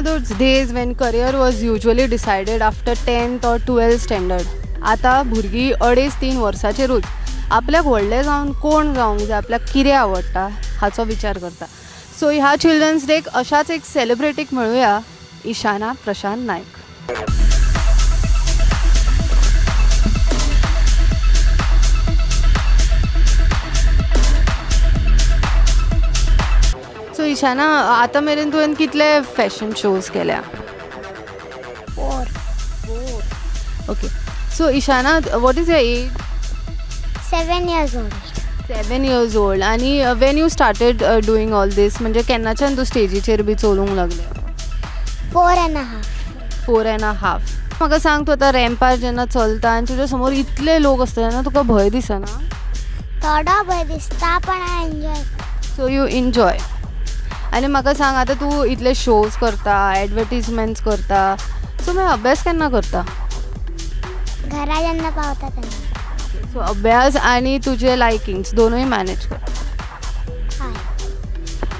those days when career was usually decided after 10th or 12th standard. आतां भुरगीं 2.5-3 वर्सांचेरूच आपल्याक व्हडलें जावन कोण जावंक जाय, आपल्याक कितें आवडटा हाचो विचार करता. सो ह्या चिल्ड्रन्स डेक अशाच एक सेलिब्रिटीक मेळुया, इशाना प्रशांत नायक. सो इशाना, आतां मेरेन तुवें कितले फॅशन शोज केल्या? 4. Okay. So Ishana, what is your age? 7 years old. 7 years old. आनी when you started doing all this, म्हणजे केन्नाच्यान तूं स्टेजीचेर बी चलूंक लागलें? 4.5. 4.5. म्हाका सांग, तूं आतां रॅम्पार जेन्ना चलता आनी तुज्या समोर इतले लोक आसता तेन्ना तुका भंय दिसना? थोडो भंय दिसता, पण I enjoy. So you enjoy. आनी म्हाका सांग, आतां तूं इतले शोज करता, एडवर्टीजमेंट्स करता, सो मागीर अभ्यास केन्ना करता? घरा जेन्ना पावता तेन्ना. सो अभ्यास आनी तुजे लायकिंग्स दोनूय मॅनेज कर. हय.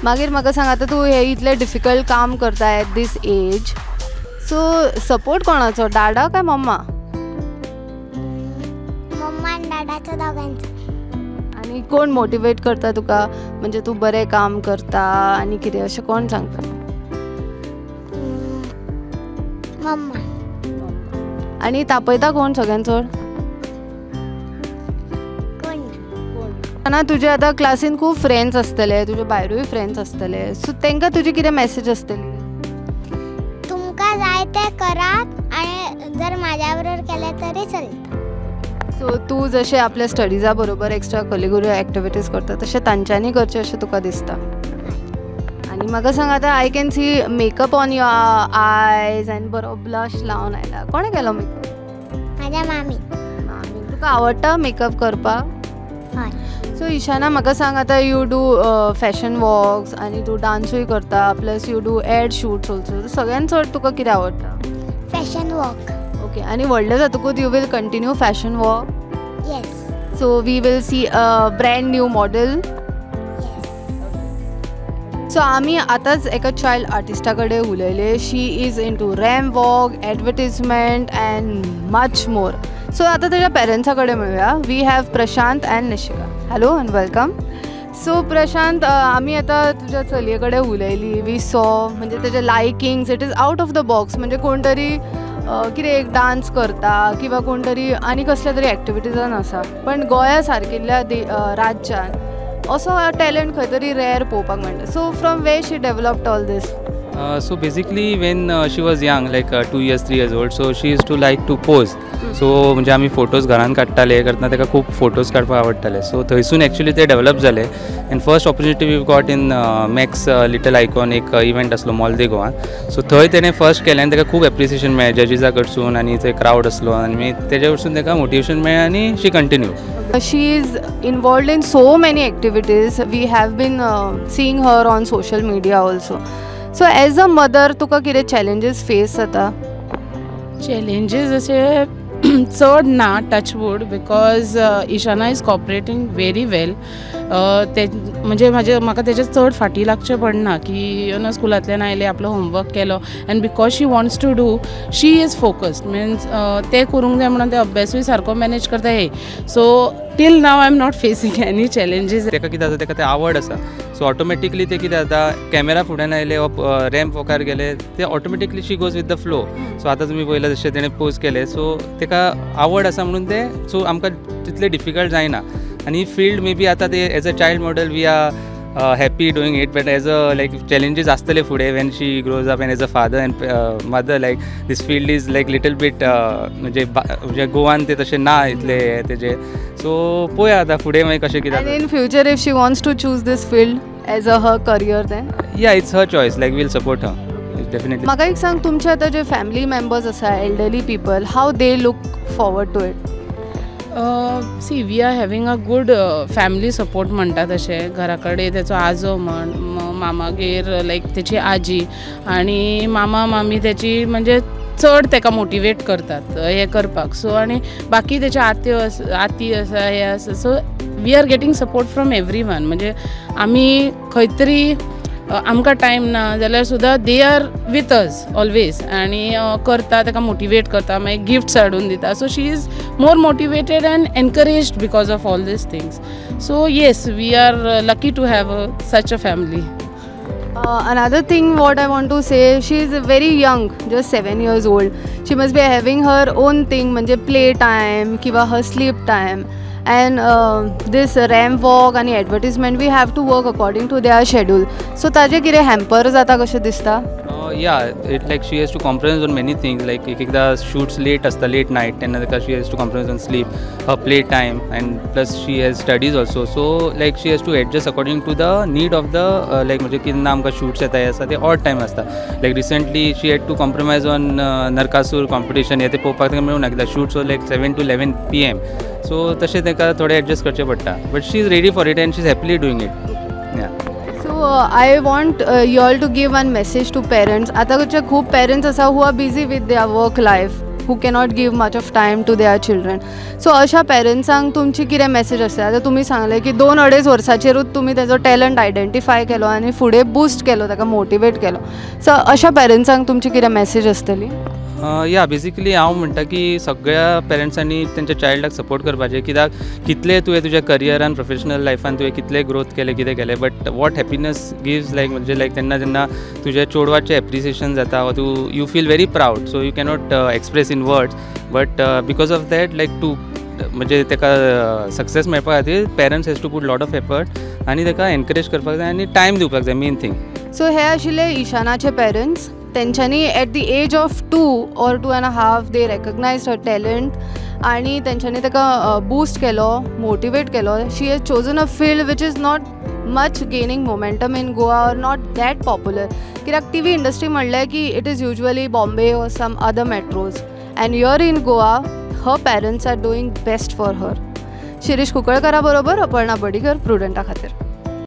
मागीर म्हाका सांग, आतां तूं हें इतलें डिफिकल्ट काम करता at this age, so support कोणाचो, डाडा काय मम्मा? मम्मा आनी डाडाचो, दोगांचो. आनी कोण मोटिवेट करता तुका, म्हणजे तूं बरें काम करता आनी कितें अशें कोण सांगता? मम्मा. आनी तापयता कोण सगळ्यान चड? कोण ना. तुजे आतां क्लासीन खूब फ्रेंड्स आसतले, तुजे भायरूय फ्रेंड्स आसतले, सो तांकां तुजी कितें मॅसेज आसतली? तुमकां जाय तें करात आनी जर म्हाज्या बरोबर केलें तरी चलता. सो तूं जशें आपल्या स्टडिजा बरोबर एक्स्ट्रा करिक्युलर एक्टिविटीज करता तशें तांच्यांनी करचें अशें तुका दिसता. आनी म्हाका सांग, आतां I can see makeup on your eyes आनी बरो ब्लश लावन आयला, कोणें केलो मेकअप? म्हाज्या मामी. मामी. तुका आवडटा मेकअप करपाक? हय. सो इशाना, म्हाका सांग, आतां you do fashion walks आनी तूं डांसूय करता, plus you do ad shoots also, सगळ्यान चड तुका कितें आवडटा? Fashion walk. Okay. आनी व्हडलें जातकूच you will continue fashion walk? Yes. So we will see a brand new model. Yes. So आमी आतांच एका चायल्ड आर्टिस्टा कडेन उलयले. She is into ramp walk, advertisement and much more. So आतां ताच्या पेरंट्सा कडेन मेळुया. We have Prashant and Nishika. Hello and welcome. So Prashant, आमी आतां तुज्या चलये कडेन उलयली, we saw म्हणजे तेजे likings, it is out of the box. म्हणजे कोण तरी कितें एक डांस करता किंवा कोण तरी आनी कसल्या तरी एक्टिविटीजान आसा, पण गोंया सारकिल्ल्या राज्यान असो टॅलंट खंय तरी रेअर पळोवपाक मेळटा. So from where she developed all this? So basically when she was young, like 2 years, 3 years old, so she used to like to pose. So म्हणजे आमी फोटोज घरान काडटाले, करतना ताका खूब फोटोज काडपाक आवडटाले. सो थंयसून एक्चुली ते डेवलप जाले. And first opportunity we got in Max little icon एक इव्हेंट आसलो मॉल दे गोवान. सो थंय तेणें फर्स्ट केलें आनी ताका खूब एप्रिसिएशन मेळ्ळें जजीसा कडसून आनी थंय क्रावड आसलो आनी मागीर तेज्या कडसून ताका मोटिवेशन मेळ्ळें आनी she continue. She is involved in so many activities. We have been seeing her on social media also. So as a mother, तुका कितें चॅलेंजीस फेस जाता? चॅलेंजीस अशे चड ना, touch wood, because Ishana is cooperating very well. ते म्हणजे म्हाजे म्हाका तेजे चड फाटी लागचें पडना की you know स्कुलांतल्यान आयलें, आपलो होमवर्क केलो, and because she wants to do, she is focused. Means तें करूंक जाय म्हणून ते अभ्यासूय सारको मॅनेज करता हे. So till now I am not facing any challenges. ताका कितें जाता, ताका ते आवड आसा, सो ऑटोमॅटिकली ते कितें जाता, कॅमेरा फुड्यान आयले वा रॅम्प वॉकार गेले, ते automatically she goes with the flow. So आतां तुमी पळयलां जशें तेणें पोज केलें, सो ताका आवड आसा म्हणून तें, सो आमकां तितलें डिफिकल्ट जायना. आनी फिल्ड मे बी आतां ते as a child model we are happy doing it, but as a like challenges आसतले फुडें when she grows up, and as a father and mother like this field is like little bit म्हणजे म्हणजे गोवान ते तशें ना इतले तेजे. So पळोवया आतां फुडें मागीर कशें कितें. In future if she wants to choose this field as a her career then? Yeah, it's her choice, like we'll support her definitely. म्हाका एक सांग, तुमचे आतां जे फॅमिली मेंबर्स आसा, elderly people, how they look forward to it? See, we are having a good family support म्हणटा तशें. घरा कडेन तेचो आजो म्हण, मामागेर लायक तेची आजी आनी मामा मामी तेची म्हणजे चड तेका मोटिवेट करतात हें करपाक. सो आनी बाकी तेचे आत्यो आती आसा, हे आसा, so we are getting support from everyone. म्हणजे आमी खंय तरी आमकां टायम ना जाल्यार सुद्दां they are with us always आनी करता, ताका मोटिवेट करता, मागीर गिफ्ट्स हाडून दिता. So she is more motivated and encouraged because of all these things. So yes, we are lucky to have such a family. Another thing what I want to say, she is very young, just 7 years old. She must be having her own thing, म्हणजे play time किंवा her sleep time. And this ramp walk आणि advertisement, we have to work according to their schedule. So ताजे कितें hamper जाता कशें दिसता? Yeah, it like she has to compromise on many things. Like एक एकदा shoots late आसता, late night, तेन्ना ताका she has to compromise on sleep, her play time, and plus she has studies also. So like she has to adjust according to the need of the like म्हणजे केन्ना आमकां shoots येता हे आसा ते odd time आसता. Like recently she had to compromise on Narakasura competition हे ते पळोवपाक ताका मेळूंक ना, कित्याक shoots like 7 to 11 PM. So तशें ताका थोडें एडजस्ट करचें पडटा, but she is ready for it and she is happily doing it. So I want you all to give one message to parents. आतांचे खूब पेरंट्स आसा who are busy with their work life, who cannot give much of time to their children. So अशा पेरंट्सांक तुमची कितें message आसता? आतां तुमी सांगलें की 2-2.5 वर्सांचेरूच तुमी तेजो टॅलंट आयडेंटिफाय केलो आनी फुडें बुस्ट केलो, ताका मोटिवेट केलो. सो अशा पेरंट्सांक तुमची कितें मॅसेज आसतली? या बेसिकली हांव म्हणटा की सगळ्या पेरंट्सांनी तेंच्या चायल्डाक सपोर्ट करपाचें, कित्याक कितलें तुवें तुज्या करियरान प्रोफेशनल लायफान तुवें कितलें ग्रोथ केलें कितें केलें, but what happiness gives like म्हणजे लायक तेन्ना जेन्ना तुज्या चेडवाचें एप्रिसिएशन जाता वा तूं you feel very proud, so you cannot express in words, but because of that like to म्हणजे ताका सक्सेस मेळपा खातीर parents has to put lot of effort आनी ताका एनकरेज करपाक जाय आनी टायम दिवपाक जाय मेन थिंग. सो हे आशिल्ले इशानाचे पेरंट्स. तेंच्यांनी at the age of 2 or 2.5 they recognise her talent आनी तेंच्यांनी ताका बूस्ट केलो, मोटिवेट केलो. She has chosen a field which is not much gaining momentum in Goa or not that popular, कित्याक T V industry म्हणलें की it is usually Bombay or some other metros, and here in Goa her parents are doing best for her. Shirish कुंकळकरा बरोबर अपर्णा बडीकर, प्रुडंटा खातीर.